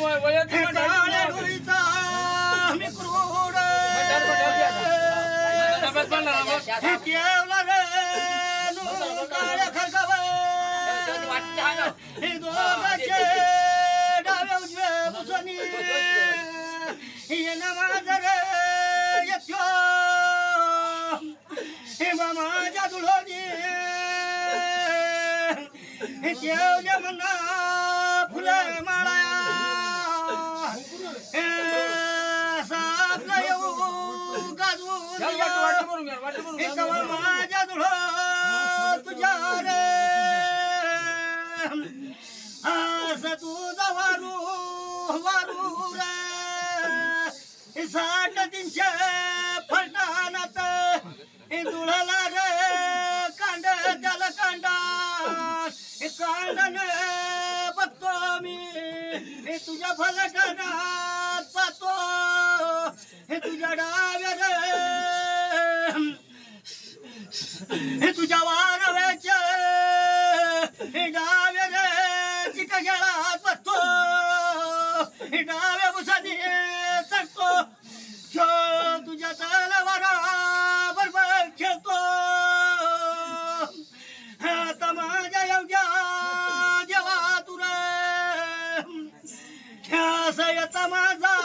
काळ्या डोळीचा मी क्रूर केवला रे काळ्या खरगावर हे दोघाचे डाव्या उजव्या बुसनी येणं माझं रे येतो हे माझ्या दुळोनी केवल्या मना फुले माळाया सापला येऊ गाजवून माझ्या दुळ तुझ्या रे असं तुझा वारू वारू रे 350 फलटानात दुळाला रे कांड त्याला कांडा कांडने बघतो मी तुझ्या फलटणात पाहतो हे तुझ्या डाव्या रे हे तुझ्या वारव्याचे हे डाव्या रे चिकगेळात बसतो हे डाव्या बुसानी चढतो तुझ्या तलवारा बरोबर खेळतो आता माझ्या योग्या देवा तुला येता माझा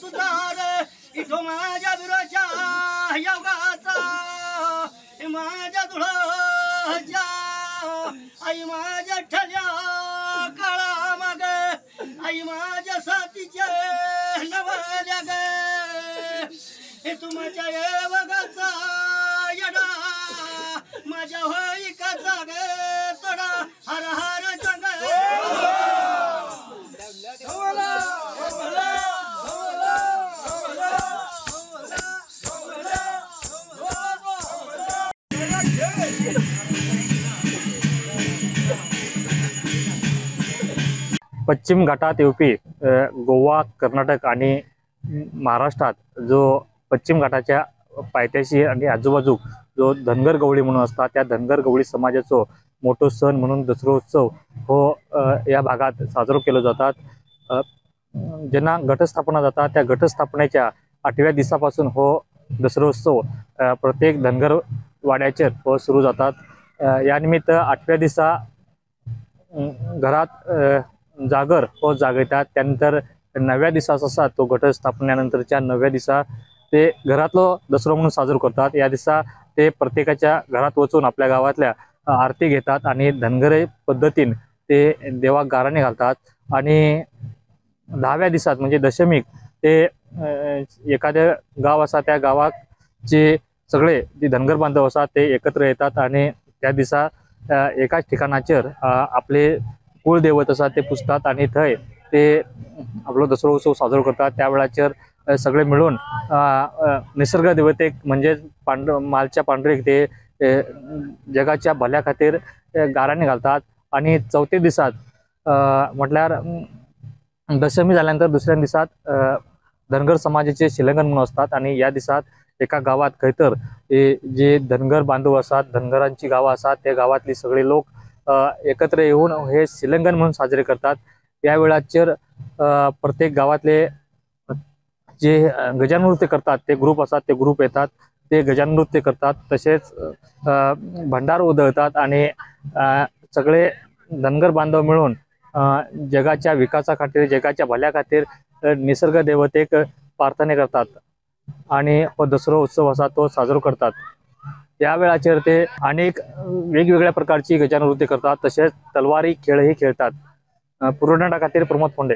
तुझा रे इथो माझ्या विरोच्या योगाचा माझ्या धुळ्या आई माझ्या ठल्या काळा माग आई माझ्या साथीचे नवल्या गे हे तुमच्या येवगाचा येडा माझ्या होई कसा गे तोडा हर हर जंग. पश्चिम घाटात येवपी गोवा, कर्नाटक आणि महाराष्ट्रात जो पश्चिम घाटाच्या पायथ्याशी आणि आजूबाजूक जो धनगर गवळी म्हणून असता त्या धनगर गवळी समाजाचो मोठो सण म्हणून दसरोत्सव हो या भागात साजरो केलो जातात. जेन्ना घटस्थापना जाता त्या घटस्थापनेच्या 8व्या दिसापासून हो दसरोत्सव प्रत्येक धनगर वाड्याचेर हो सुरू जातात. या निमित्त 8व्या दिसा घरात जागर हो जागयतात. त्यानंतर 9व्या दिसा आसा तो घटस्थापनेनंतरच्या 9व्या दिसा ते घरातलो दसरो म्हणून साजरो करतात. या दिसा ते प्रत्येकाच्या घरात वचून आपल्या गावातल्या आरती घेतात आणि धनगरे पद्धतीन ते देवाक गाराणे घालतात. आणि 10व्या दिसात म्हणजे दशमीक ते एखाद्या गाव आसा त्या गावाक जे सगळे जे धनगर बांधव आसा ते एकत्र येतात आणि त्या दिसा एकाच ठिकाणाचेर आपले कुळदैवत आसा ते पुजतात आणि थंय ते आपलो दसरो उत्सव साजरो करतात. त्या वेळाचेर सगळे मिळून निसर्ग देवतेक म्हणजे मालच्या पांढरेक ते जगाच्या भल्या खातीर गाराणे घालतात. आणि 4थ्या दिसात म्हटल्यार दशमी जाल्यानंतर दुसऱ्या दिसात धनगर समाजाचे शिलंगण म्हणून असतात आणि या दिसात एका गावात खंय तर जे धनगर बांधव आसात, धनगरांची गावां आसात, त्या गावातली सगळे लोक एकत्र येऊन हे शिलंगण म्हणून साजरे करतात. या वेळाचेर प्रत्येक गावातले जे गजानृत्य करतात ते ग्रुप आसात ते ग्रुप येतात, ते गजानृत्य करतात, तसेच भंडार उधळतात आणि सगळे धनगर बांधव मिळून जगाच्या विकासा खातीर, जगाच्या भल्या खातीर निसर्ग देवतेक प्रार्थना करतात आणि हो दसरो उत्सव आसा तो साजरो करतात. या वेळाचेर ते अनेक वेगवेगळ्या प्रकारची गजानृत्य करतात, तसेच तलवारी खेळही खेळतात. पुरवठा खातीर प्रमोद फोंडे.